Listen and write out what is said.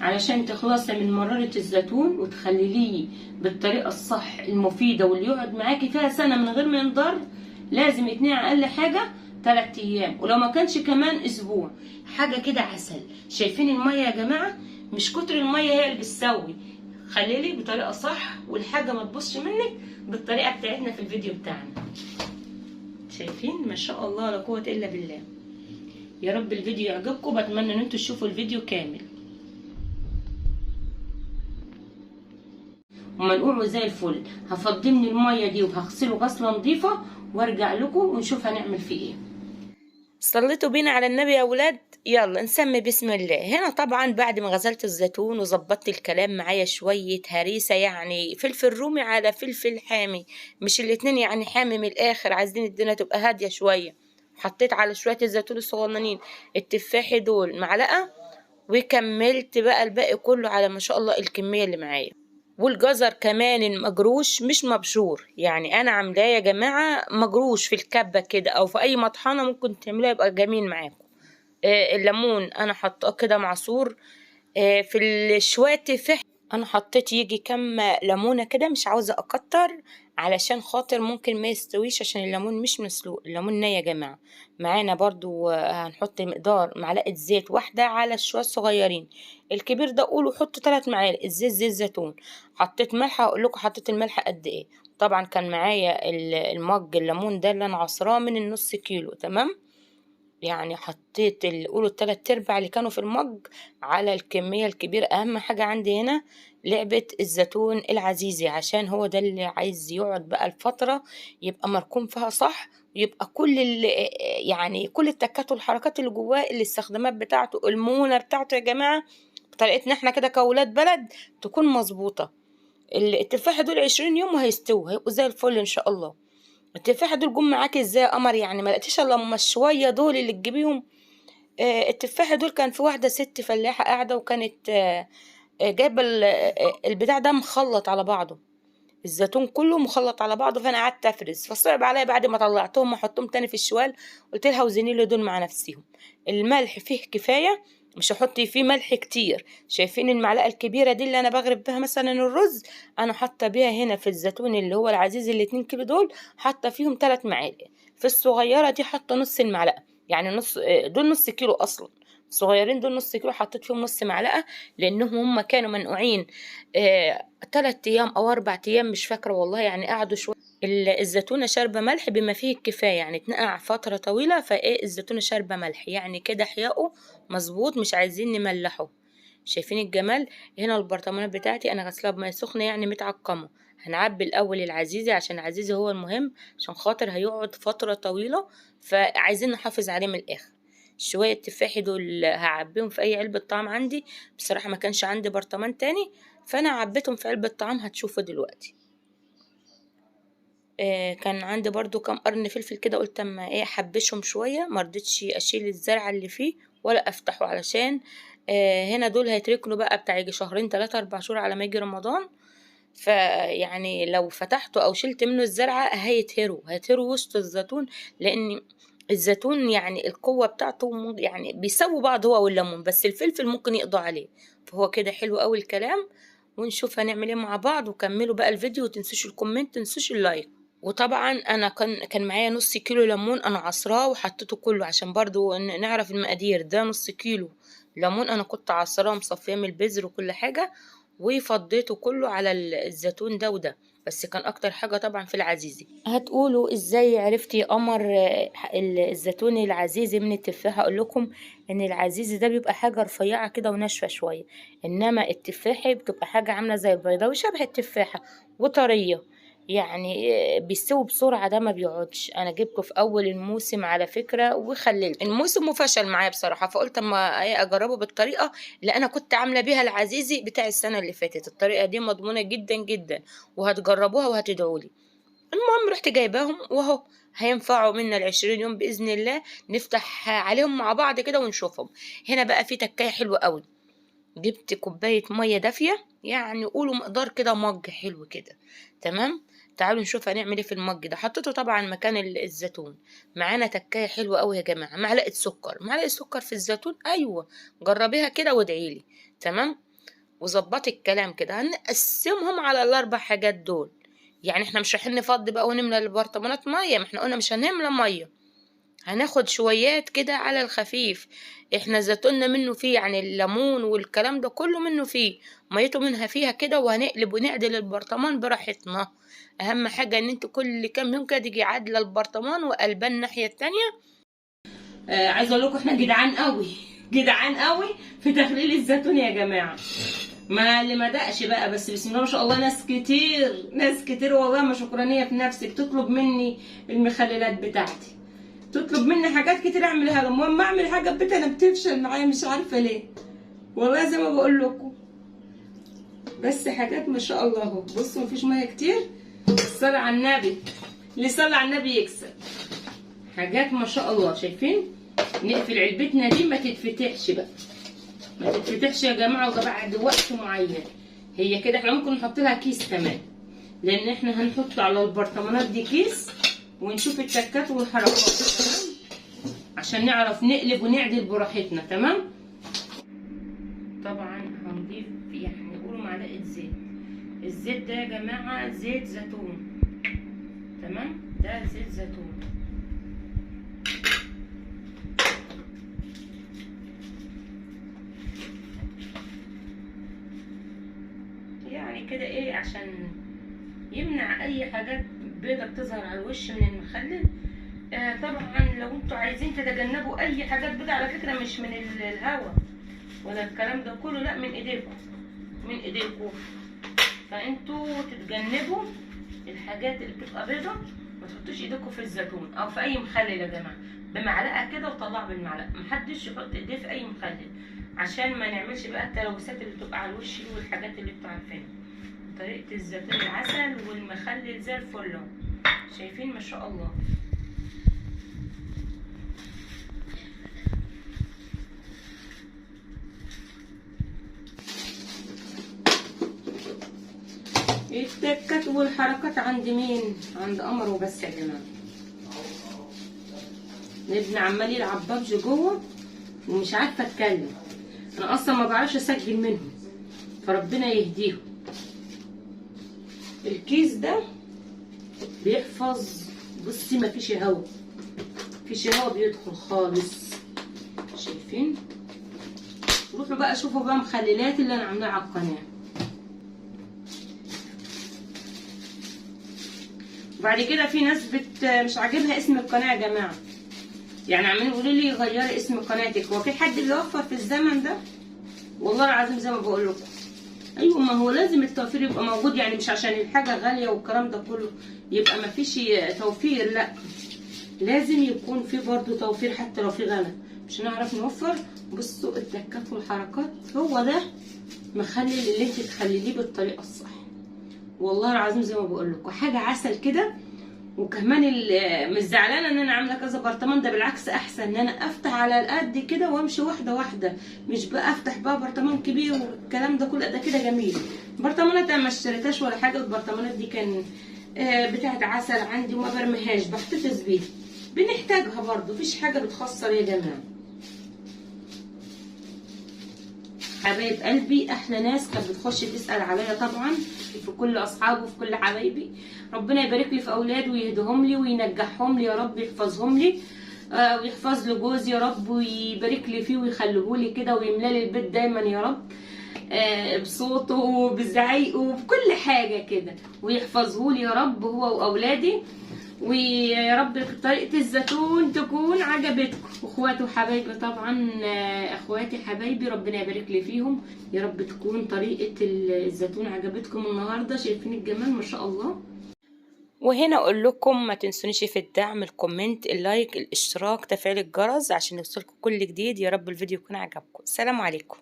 علشان تخلصي من مرارة الزيتون وتخلليه بالطريقة الصح المفيدة واللي يقعد معاكي فيها سنة من غير ما ينضر، لازم يتنقع اقل حاجة 3 ايام، ولو ما كانش كمان اسبوع. حاجة كده عسل. شايفين المية يا جماعة؟ مش كتر المية هي اللي بتسوي. خليلي بطريقة صح والحاجة ما تبصش منك بالطريقة بتاعتنا في الفيديو بتاعنا. شايفين؟ ما شاء الله لا قوة الا بالله. يا رب الفيديو يعجبكم، بتمنى ان انتوا تشوفوا الفيديو كامل. ومنقوعه زي الفل. هفضيه من المية دي وهغسله غسله نظيفة وارجع لكم ونشوف هنعمل فيه ايه. صليتوا بينا على النبي يا ولاد، يلا نسمي بسم الله. هنا طبعا بعد ما غسلت الزيتون وظبطت الكلام، معايا شوية هريسه، يعني فلفل رومي على فلفل حامي، مش الاتنين يعني حامي من الاخر، عايزين الدنيا تبقى هادية شوية. حطيت على شوية الزيتون الصغننين التفاحي دول معلقه، وكملت بقى الباقي كله على ما شاء الله الكمية اللي معايا. والجزر كمان المجروش مش مبشور، يعني انا عاملاه يا جماعة مجروش في الكبه كده او في اي مطحنه ممكن تعملوها يبقى جميل معاكم. الليمون انا حطاه كده معصور. في الشويه تفاح انا حطيت يجي كم ليمونه كده، مش عاوزه اكتر علشان خاطر ممكن ما يستويش عشان الليمون مش مسلوق، الليمون ني يا جماعة. معانا برضو هنحط مقدار معلقه زيت واحدة على الشويه الصغيرين، الكبير ده قولوا حطوا 3 معالق الزيت، زيت زيتون. حطيت ملح، هقول لكم حطيت الملح قد ايه. طبعا كان معايا المج الليمون ده اللي انا عصراه من النص كيلو، تمام؟ يعني حطيت قولوا 3/4 اللي كانوا في المج على الكمية الكبيرة. أهم حاجة عندي هنا لعبة الزيتون العزيزي، عشان هو ده اللي عايز يقعد بقى الفترة يبقى مركون فيها صح، ويبقى كل التكات والحركات اللي جواه، الاستخدامات بتاعته، المونة بتاعته يا جماعة بطريقتنا احنا كده كأولاد بلد تكون مظبوطة. التفاحة دول 20 يوم وهيستووا، هيبقوا زي الفل إن شاء الله. التفاحة دول جم معاكي ازاي يا قمر؟ يعني ما لقيتيش الا هما الشوية دول اللي تجيبيهم. التفاحة دول كان في واحدة ست فلاحة قاعدة، وكانت جايبة البتاع ده مخلط على بعضه، الزيتون كله مخلط على بعضه، فأنا قعدت أفرز، فصعب عليا بعد ما طلعتهم أحطهم تاني في الشوال. قلت لها وزني لي دول مع نفسيهم. الملح فيه كفاية، مش هحط فيه ملح كتير. شايفين المعلقة الكبيرة دي اللي أنا بغرف بها مثلا الرز، أنا حاطة بيها هنا في الزيتون اللي هو العزيز الاتنين كيلو دول، حاطة فيهم 3 معالق. في الصغيرة دي حاطة نص المعلقة، يعني نص، دول نص كيلو أصلا، الصغيرين دول نص كيلو حطيت فيهم نص معلقة، لأنهم هم كانوا منقوعين، 3 أيام أو 4 أيام مش فاكرة والله، يعني قعدوا شوية. الزيتونة شاربة ملح بما فيه الكفاية، يعني اتنقع فترة طويلة، فإيه الزيتونة شاربة ملح، يعني كده حياقه مظبوط، مش عايزين نملحه. شايفين الجمال؟ هنا البرطمانات بتاعتي أنا غسلها بمية سخنة يعني متعقمة. هنعبي الأول العزيزي عشان العزيزي هو المهم، عشان خاطر هيقعد فترة طويلة، فعايزين نحافظ عليه من الآخر. شوية التفاحي دول هعبيهم في أي علبة طعام عندي، بصراحة ما كانش عندي برطمان تاني فأنا عبيتهم في علبة طعام، هتشوفوا دلوقتي. كان عندي برضو كام قرن فلفل كده، قلت اما ايه احبشهم شوية، ما رضيتش اشيل الزرعة اللي فيه ولا افتحه، علشان هنا دول هيتركنوا بقى بتاع يجي شهرين 3 4 شهور على ما يجي رمضان، فيعني لو فتحته او شلت منه الزرعة هيتهروا وسط الزيتون، لان الزيتون يعني القوة بتاعته يعني بيساووا بعض هو والليمون، بس الفلفل ممكن يقضوا عليه. فهو كده حلو قوي الكلام، ونشوف هنعمل ايه مع بعض. وكملوا بقى الفيديو، وتنسوش ال comment، تنسوش ال like. وطبعا انا كان معايا نص كيلو ليمون انا عصراه وحطيته كله عشان برضو نعرف المقادير. ده نص كيلو ليمون انا كنت عصراه ومصفيه من البذر وكل حاجة، وفضيته كله على الزيتون ده وده، بس كان اكتر حاجة طبعا في العزيزي. هتقولوا ازاي عرفتي يا قمر الزيتون العزيزي من التفاحة؟ اقول لكم ان العزيزي ده بيبقى حاجة رفيعة كده وناشفه شوية، انما التفاحي بتبقى حاجة عامله زي البيضاوي شبه التفاحة وطريه، بيستوي بسرعة، ده ما بيقعدش. انا جبته في اول الموسم على فكرة وخللت الموسم وفشل معايا بصراحة، فقلت اما اجربه بالطريقة اللي انا كنت عامله بيها العزيزي بتاع السنة اللي فاتت. الطريقة دي مضمونه جدا جدا وهتجربوها وهتدعوا لي. المهم رحت جايباهم واهو هينفعوا منا ال20 يوم باذن الله، نفتح عليهم مع بعض كده ونشوفهم. هنا بقى في تكايه حلوة قوي، جبت كوباية مية دافيه، يعني قولوا مقدار كده مج حلو كده، تمام. تعالوا نشوف هنعمل ايه في المج ده. حطيته طبعا مكان الزيتون. معانا تكايه حلوة قوي يا جماعة، معلقه سكر، معلقه سكر في الزيتون، ايوه جربيها كده وادعيلي، تمام. وظبطي الكلام كده. هنقسمهم على الاربع حاجات دول. يعني احنا مش رايحين نفضي بقى ونملى البرطمانات ميه، ما احنا قلنا مش هنملى ميه، هناخد شويات كده على الخفيف. احنا زيتوننا منه فيه، يعني الليمون والكلام ده كله منه فيه، ميته منها فيها كده، وهنقلب ونعدل البرطمان براحتنا. اهم حاجة ان انت كل كام يوم كده تيجي عادلة البرطمان وقلبان الناحية التانية. عايزه اقول لكم احنا جدعان قوي، جدعان قوي في تخليل الزيتون يا جماعة. ما اللي ما دقش بقى، بس بسم الله ما شاء الله ناس كتير، ناس كتير والله ما شكرانيه في نفسي بتطلب مني المخللات بتاعتي، تطلب مني حاجات كتير اعملها لهم. المهم اعمل حاجة في بيتي انا بتفشل معايا مش عارفه ليه والله، زي ما بقول لكم. بس حاجات ما شاء الله اهو. بصوا مفيش مية كتير، الصلاة على النبي، اللي صلى على النبي يكسب. حاجات ما شاء الله. شايفين؟ نقفل علبتنا دي ما تتفتحش بقى، ما تتفتحش يا جماعة بعد وقت معين. هي كده احنا ممكن نحط لها كيس كمان، لان احنا هنحط على البرطمانات دي كيس ونشوف التكات والحركات، تمام؟ عشان نعرف نقلب ونعدل براحتنا، تمام؟ طبعا هنضيف يعني نقولوا معلقه زيت. الزيت ده يا جماعة زيت زيتون، تمام؟ ده زيت زيتون. يعني كده ايه، عشان يمنع اي حاجات بيضة بتظهر على الوش من المخلل. طبعا لو انتوا عايزين تتجنبوا اي حاجات بيضة، على فكرة مش من الهوا ولا الكلام ده كله، لا من ايديكم، من ايديكم. فانتوا تتجنبوا الحاجات اللي بتبقى بيضة، ما تحطوش ايديكم في الزيتون او في اي مخلل يا جماعة، بمعلقة كده وطلعوا بالمعلقة. محدش يحط ايديه في اي مخلل عشان ما نعملش بقى التلوثات اللي بتبقى على الوش دي والحاجات اللي انتوا عارفينها. طريقة الزيتون العسل والمخلل زي الفل اهو، شايفين ما شاء الله. التكات والحركات عند مين؟ عند قمر وبس يا جماعة. الابن عمال يلعب بابجي جوه ومش عارفه اتكلم، انا اصلا ما بعرفش اسجل منهم، فربنا يهديهم. الكيس ده بيحفظ، بصي ما فيش هوا، فيش هوا بيدخل خالص، شايفين؟ روحوا بقى شوفوا بقى مخللات اللي انا عاملاها على القناة. وبعد كده في ناس مش عاجبها اسم القناة يا جماعة، يعني عمالين يقولوا لي غيري اسم قناتك. هو في حد بيوفر في الزمن ده؟ والله العظيم زي ما بقول لكم. ايوه، ما هو لازم التوفير يبقى موجود، يعني مش عشان الحاجة غالية والكلام ده كله يبقى ما فيش توفير، لا لازم يكون في برضو توفير حتى لو في غلا، مش هنعرف نوفر. بصوا التكات والحركات، هو ده مخلل اللي انت تخلليه بالطريقة الصح، والله العظيم زي ما بقول لكم حاجة عسل كده. وكمان مش زعلانة ان انا عامله كذا برطمان، ده بالعكس احسن ان انا افتح على القد كده وامشي واحدة واحدة، مش بقى افتح بقى برطمان كبير والكلام ده كله. ده كده جميل. برطمانات انا ما اشتريتهاش ولا حاجة، البرطمانات دي كان بتاعت عسل عندي وما برميهاش، بحتفظ بيها، بنحتاجها برضو، مفيش حاجة بتخسر يا جماعة. حبايب قلبي، احلى ناس كانت بتخش تسال عليا طبعا، في كل اصحابي وفي كل حبايبي، ربنا يبارك لي في اولادي ويهديهم لي وينجحهم لي يا رب، يحفظهم لي ويحفظ لي جوزي يا رب، ويبارك لي فيه ويخليه لي كده ويملى لي البيت دايما يا رب، بصوته وبزعيقه وبكل حاجة كده، ويحفظه لي يا رب هو واولادي. ويا رب طريقه الزيتون تكون عجبتكم اخواتي وحبايبي. طبعا اخواتي حبايبي ربنا يبارك لي فيهم يا رب، تكون طريقه الزيتون عجبتكم النهارده. شايفين الجمال ما شاء الله. وهنا اقول لكم ما تنسونيش في الدعم، ال comment، ال like، الاشتراك، تفعيل الجرس عشان يوصلكم كل جديد. يا رب الفيديو يكون عجبكم. السلام عليكم.